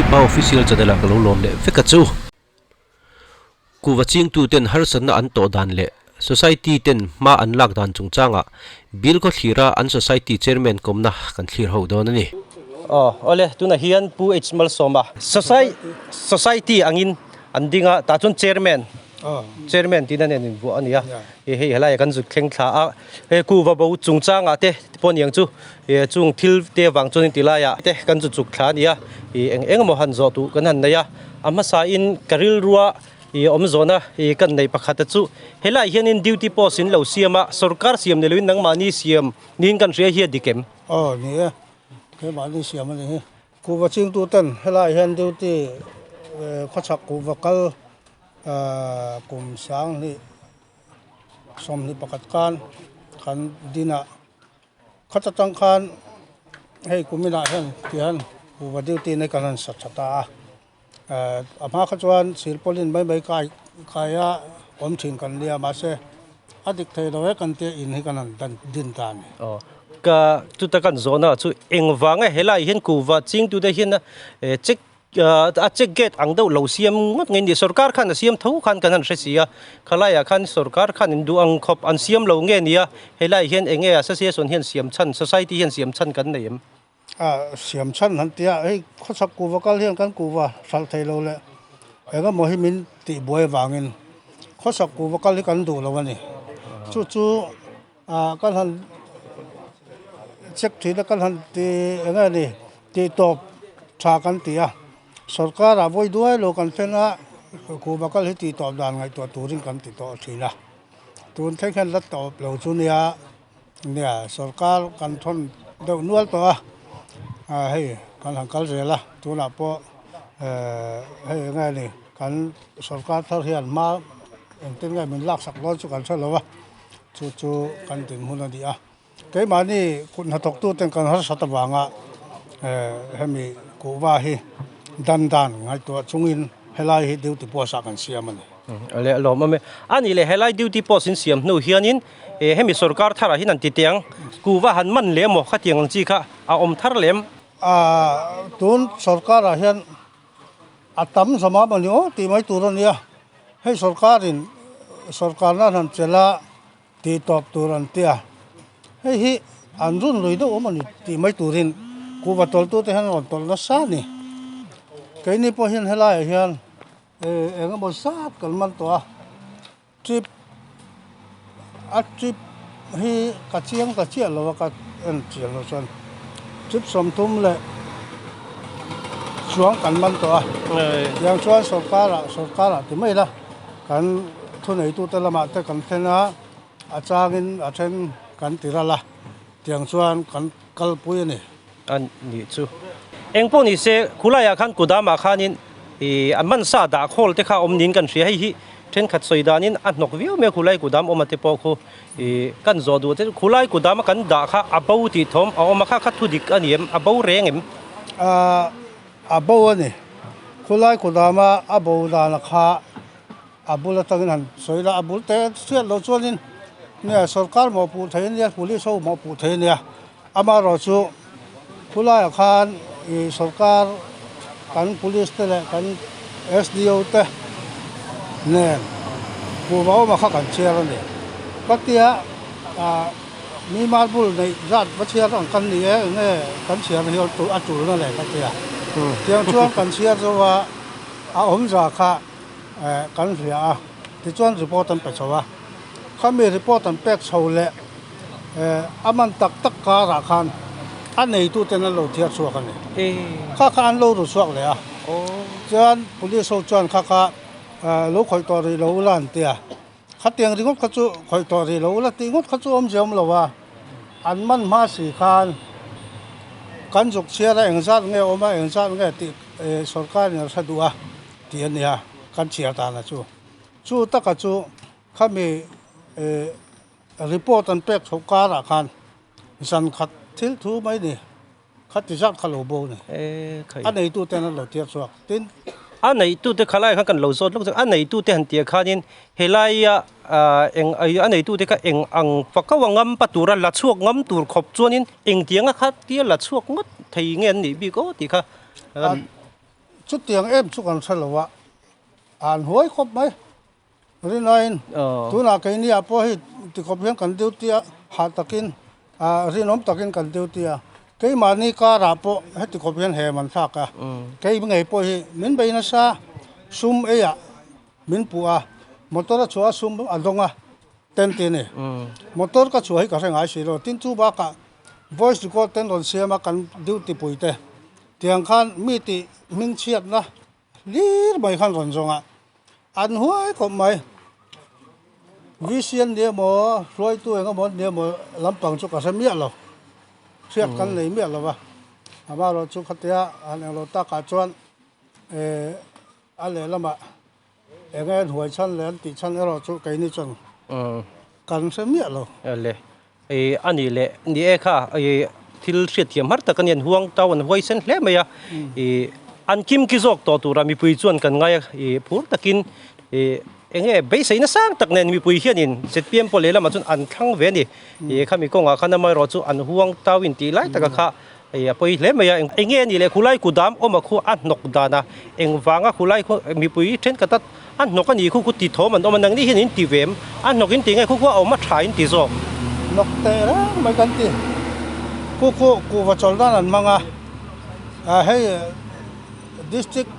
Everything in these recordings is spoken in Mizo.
Pa Official channel ah ka lo lawm leh vek a chu. Kuhva chingtu ten harsatna an tawh dan leh Society ten hma an lak dan chungchangah Bill khawthlira an Society Chairman kawmna kan thlir ho dawn a ni. Aw awle tunah hian Pu H Malsawma Society angin an ding a tah chuan Chairman Chairman tihna nen invuah a ni a hei helaiah kan zut thleng thla a hei kuhva bo chungchangah te pawh niang chu chung thil te avang chuan ti laiah te kan zut chuk thla a ni a ih eng eng emaw han zawh duh kan han nei a a hmasain ka rilrua ih awm zawhna ih kan neih pakhat te chu helaiah hianin duty post in lo siam a sorkar siam ni loin nangmahni siam niin kan hria hi a dik em? Aw ni e keimahni siam a ni hi kuhva chingtu ten helaiah hian duty khawchhak kuhva kal kum sanghnih 21 khan kan dinah Khat atang khan hei kuminah hian tihian kuhva duty nei kan han sa tha ta a, eh a hma kha chuan silpaulin mai mai kai kai a awm thin kan nia mahse a dik thei lo e kan tia in hi kan han dan din ta a ni. Aw ka chuta kan zawhna chu engvanga helai hian kuhva chingtute hian eh check A check gate ang deuh lo siam ngawt ngei ni. Sorkar khan a siam tho khan kan han hre si a, khalaiah khan sorkar khan in duh ang khawp an siam lo nge ni a, helaiah hian eng nge association hian siam chhan, society hian siam chhan kan nei em? A siam chhan han ti a, hei khawchhak kuhva kal hian kan kuhva hralh thei lo leh eng emaw hi min tih buai avangin khawchhak kuhva kal hi kan duh lo a ni. Chu chu kan han check thin a kan han ti eng nge ni tih tawp tha kan ti a sorkar ah vawi duai lo kan thlen a kuhva kal hi tih tawp dan ngaihtuah turin kan ti tawh thin a tun thleng hian la tawp lo chu nia nia sorkar kan thawn deuh nual tawh a ah hei kan han kal zel a tunah pawh eh hei eng nge ni kan sorkar thar hian hma engtin nge min laksak dawn chu kan hre lo a. Chu chu kan dinhmun a ni a, keimahni kut hnathawktuten kan harsat avanga hemi kuhva hi dan dan ngaihtuah chungin helai hi duty post ah kan siam a ni. Awle a lawm awm e. A nih leh helai duty post in siam hnu hianin hemi sorkar tharah hian an ti teh ang, kuhva han man leh emaw khatiang ang chi kha a awm thar lem? Tun sorkarah hian A tam zama maw ni aw tih mai tur a nia, hei sorkarin sorkarna an han chelh a tih tawp tur an ti a, hei hi an run lui deuh awm a ni tih mai turin kuhva tawlhtute hian an rawn tawlh nasa a ni. Keini pawh hian helaiah hian eng emaw zat kan man tawh a, trip a trip hi ka chiang ta chiah lo a ka en chian loh chuan trip 30 leh chuang kan man tawh a tiang chuan sorkar ah sorkar ah ti mai ila kan thuneitute lamah te kan thlen a a changin a then kan ti ral a tiang chuan kan kalpui a ni. A nih chu engpawh ni se khulaiah khan kudamah khanin ih a hmansa dah khawl te kha awm niin kan hria hei hi Thenkhat sawi danin a hnawk viau mai a, khulai kudam awm a te pawh khu ih kan zawh duh te chu khulai kudam a kan dah kha a bo tih thawm a awm a, kha kha thu dik a ni em? A bo reng em? Ahh a bo a ni. Khulai kudam a a bo dan kha a bul atangin han sawi la, a bul te hriat loh chuanin nge sorkar mawhpuh thei a nia, police ho mawhpuh thei a nia, amaherawhchu khulaiah khan ih sorkar kan police te leh kan SDO te nen kuhva awma kha kan chhiar a ni. Ka tia ah mi marble neih zat va chhiar ang kan ni e eng nge kan chhiar hi a tulna le ka tia. Tiang chuan kan chhiar zo a a awmza kha eh kan hria a tichuan report an pe chho a khami report an pek chho leh eh a man tak tak karah khan a neitu ten an lo thiar chhuak a ni kha kha an lo ru chhuak leh a chuan police ho chuan kha kha eh lo khawih tawh rih lo ula an ti a khatiang ringawt kha chu khawih tawh rih lo ula tih ngawt kha chu awmzia awm lo a an man hma si khan kan zuk chhiar a engzat nge awm a engzat nge tih eh sorkar in a hre duh a. Tih a nia, kan chhiar dan a chu. Chu taka chu khami report an pek chhoh karah khan zan khat thil thu mai ni, khati zat kha lo bo ni. A neitute an lo tir chhuak. Tin. A neitute kha lai khan kan lo zawt lawk zawk. A neitute han tia khanin helaia eng a neitute kha eng ang fakau a ngam pa tura la chhuak ngam tur khawp chuanin engtianga kha tia la chhuak ngawt thei nge an nih bik aw tih kha. Chutiang em chu kan hre lo a, an huai khawp mai. Rinaiin tunah keini ah pawh hei tikhawp hian kan duty a, hah takin rinawm takin kan duty a, keimahni karah pawh heti khawp hian hem an thlak a, kei ngei pawh hi min bei nasa, sum eiah min puh a, motor a chhuah a sum a dawng a, ten ti a ni. Motor ka chhuah hi ka hre ngai si lo, tin chu bakah voice record ten rawn siam a kan duty pui te, tiang khan mi tih hmingchhiatna Hlir mai khan rawn zawng a, an huai khawp mai. VC an nia maw, hruaitu eng emaw an nia maw lampang chu ka hre miah lo, hriat kan nei miah lo va. Amaherawh chu khatia han englo takah chuan eh a lehlamah eng nge an huai chhan leh an tih chhan erawh chu keini chuan kan hre miah lo. Le Ih a nih leh ni e kha ih thil hriatthiam har tak a ni an huang tau an huaisen hle mai a ih an kim ki zawk tawh tura mipui chuan kan ngai a ih phur takin ih eng nge beisei na sang tak nen mipui hianin zpm pawh lehlamah chuan an thlang ve a ni ih khami kawngah khan amaherawh chu an huang tau intih lai taka kha ih a pawi hle mai a eng nge a nih leh khulai kudam awm a khu a hnawk dan a engvanga khulai khu mipui thenkhat a A hnawk a nih khu khu ti thawm an awm a, nangni hian in ti ve em? A hnawk in ti nge khu khu a awm a tha in ti zawk? Hnawk teh reng mai kan ti. Khu khu kuhva chawl nan an hmang a, ah hei district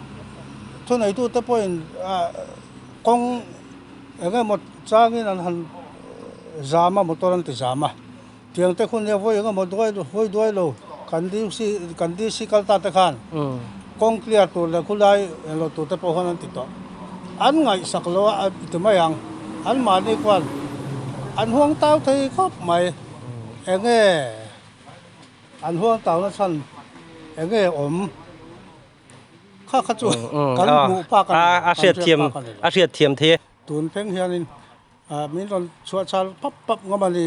thuneitute pawhin ah kawng eng emaw changin an han zam a, motor an ti zam a, tiang te khu nia vawi eng emaw duai vawi duai lo kan DC kan DC kal ta te khan kawng clear tur leh khulai englo tur te pawh khan an ti tawh an ngaihsak lo a ti mai ang an mahni khuan an huang tau thei khawp mai eng nge an huang tau na chhan eng nge awm kha kha chu kan hmuh phak a a hriat thiam a hriat thiam thei e. Tun thleng hianin Min rawn chhuah chal pap pap ngam a ni.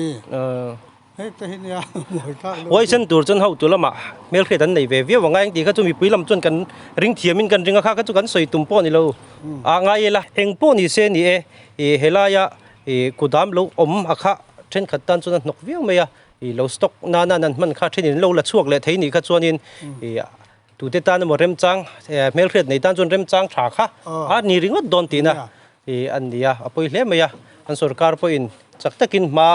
Hei te hi nia buai thlak deuh. Huaisen tur chuan hotu lamah hmelhriat an nei ve viau ang a, engti kha chu mipui lam chuan kan ring thiamin kan ring a, kha kha chu kan sawi tum pawh a ni lo. A ngai ila eng pawh ni se ni e, ih helaia ih kudam lo awm a kha thenkhat tan chuan a hnawk viau mai a, ih lo stock nana an hman kha thenin an lo la chhuak leh thei nih kha chuanin ih tute tan emaw remchang hmelhriat nei tan chuan remchang tha kha a ni ringawt dawn tihna Ih an ni a, a pawi hle mai a, an sorkar pawhin chak takin hma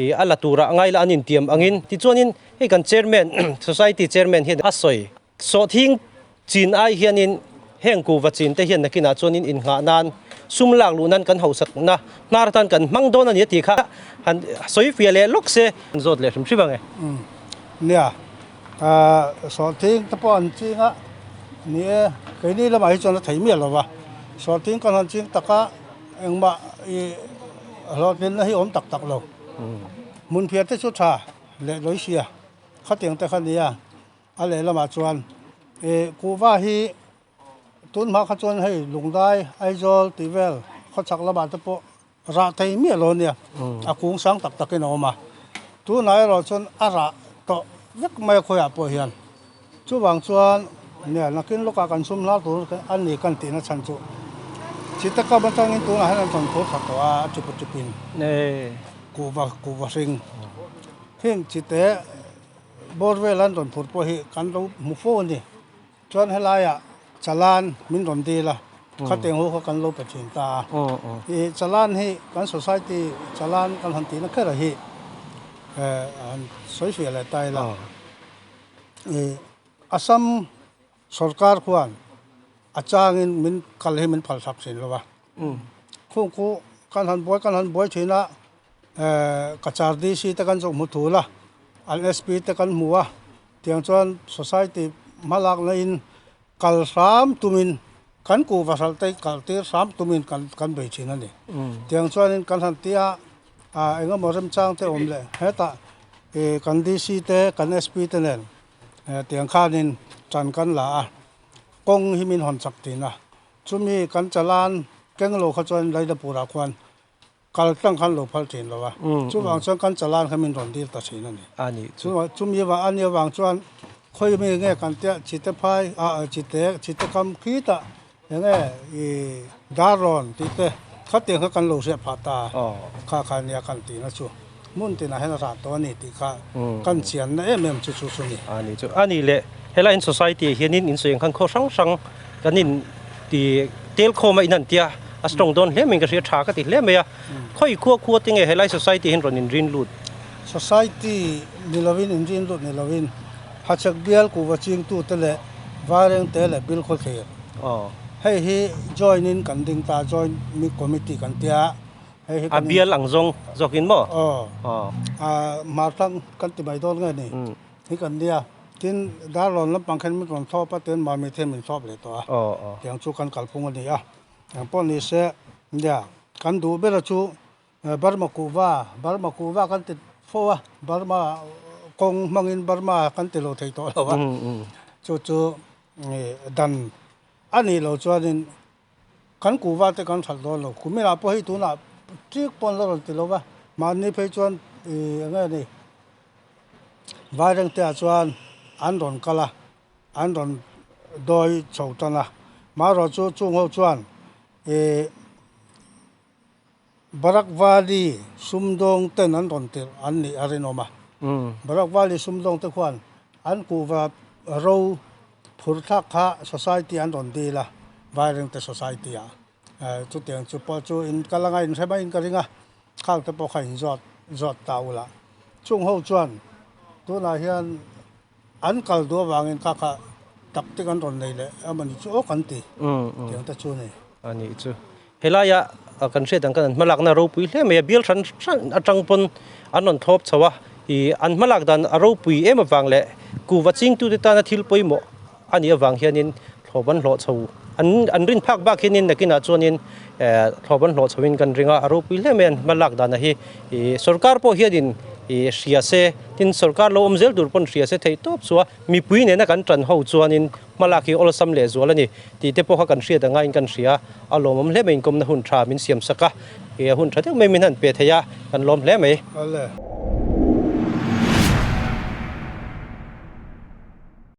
ih a la turah a ngaila an intiam angin tichuanin hei kan chairman society chairman hian a sawi sawhthing chin ai hianin heng kuhva chin te hian nakinah chuanin innghah nan sum lak luh nan kan hauhsakna hnar atan kan hmang dawn a ni a tih kha han sawi fiah leh lawk se an zawt leh hrim hrim ang e. Nia, sawhthing te pawh an ching a, ni e, keini lamah hi chuan a thei miah lo va, sawhthing kan han ching tak a, engmah ih hlawhtlinna hi awm tak tak lo, hmunphiah te chu tha leh lawi sia, khatiang te kha nia, a lehlamah chuan ih kuhva hi Tun hma kha chuan hei Lungdai, Aizawl tih vel khawchhak lamah te pawh rah thei miah lo a nia, a kung sang tak takin a awm a. Tunah erawh chuan a rah tawh vek mai a khawiah pawh hian. Chuvang chuan nia nakin lawkah kan sum hlar tur a ni kan tihna chhan chu chite kam atangin tunah hian an rawn phur thla tawh a, a chupa chupin kuhva kuhva hring heng chite bawr vel an rawn phur pawh hi kan lo hmu fo a ni. Chuan helaiah chalan min rawn dil a, khateng ho kha kan lo pe thin ta a. Ih chalan hi kan society chalan kan han tihna kher a hi han sawi fiah leh ta ila. Ih Assam sorkar khuan a changin min kal hi min phal sak thin lo va. Khung khu kan han buai kan han buai thin a, Cachar DC te kan zawh hmu thul a, an SP te kan hmu a. Tiang chuan society hmalakna in kal hram tumin kan kuhva hralh te kal tir hram tumin kan kan bei thin a ni. Tiang chuanin kan han tia ah eng emaw remchang te awm leh hetah ih kan DC te kan SP te nen tiang khanin tan kan la a, kawng hi min hawn chak thin a. Chumi kan chalan keng lo kha chuan Lailapurah khuan Kal tlang khan lo phal thin lo a, chuvang chuan kan chalan kha min rawn dil ta thin a ni. Chumi avang a nih avang chuan khawi mi nge kan tia chite phai ah chite chite kam khitah eng nge ih dar rawn tih te khatiang kha kan lo hriat phah ta a, kha kha nia kan tihna chu hmun tinah hian a rah tawh a ni tih kha kan chianna em em chu chu chu ni. A ni chu a ni le helai in society ah hianin insawi ang khan khaw hrang hrang. Kan in ti tel khawm a in han tia a strong dawn hle mai in ka hria tha ka ti hle mai a. Khawi khua khua te nge helai society hian rawn in rin lut? Society ni lovin in rin lut ni lovin Hachhek bial kuhva chingtu te leh Vaireng te leh Bilkhawthlir hei hi join in kan ding ta join committee kan tia hei hi A bial ang zawng zawk in maw? Aw Hmarthlang kan ti mai dawn nge ni? Hi kan nia, tin Darlawn lampang khan min rawn thlawp a, tin Mami te min thlawp leh tawh a, tiang chu kan kalphung a ni a. Eng pawh ni se, nia, kan duh ber a chu Burma kuhva, Burma kuhva kan ti fo a, Burma kawng hmangin Burma kan ti lo thei tawh lo a, chu chu dan a nih loh chuanin Kan kuhva te kan hralh dawn lo. Kuminah pawh hei tunah ṭik pawh an la rawn ti lo va, mahni phei chuan ih eng nge ni Vairengte ah chuan an rawn kal a, an rawn dawi chho tan a. Marawh chu chung ho chuan ih Barak Valley sumdawng ten an rawn tirh an nih a rinawm a. Barak Valley sumdawng te khuan an kuhva ro phur thlak kha society an rawn dil a, Vairengte society ah. Chutiang chu pawh chu in kal anga in hre maiin ka ring a, khang te pawh kha in zawt zawt ta ula. Chung ho chuan tunah hian an kal duh avangin kha kha tactic an rawn nei leh amawni chu aw kan ti tiang te chu a ni. A nih chu. Helaia kan hriat ang khan an hmalakna a ropui hle mai a, bial hran hran atang pawn an rawn thlawp chho a, ih an hmalak dan a ropui em avang leh kuhva chingtute tana thil pawimawh a nih avang hianin thlawp an hlawh chho an an rin phak bak hianin nakinah chuanin eh thlawp an hlawh chhoin kan ring a, a ropui hle mai an hmalak dan a hi ih sorkar pawh hianin ih hria se tin sorkar lo awm zel tur pawn hria se theih tawp chu a mipui nena kan tan ho chuanin hmalak hi awlsam leh zual a ni tih te pawh kha kan hriat anga in kan hria a lawmawm hle mai inkawmna hun tha min siam sak a ih hun tha deuh mai min han pe thei a kan lawm hle mai. Awle.